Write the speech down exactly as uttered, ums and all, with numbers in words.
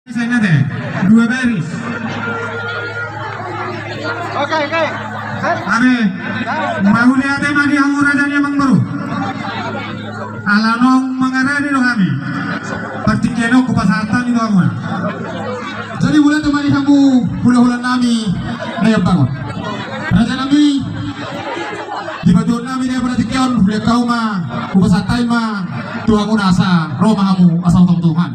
Sena te dua baris. Oke, oke. Ame, mauliate ma di hamu raja ni amangboru. Ala naung mangarade do hami. Partingkian on hupasahat hami do hamu. Jadi mauliate ma di hamu hulahula nami na iambangon. Raja nami, di pajuon nami na partingkian on, hulehon hau ma, hupasahat hami ma tu hamu na asa ro ma hamu asa untungtungan.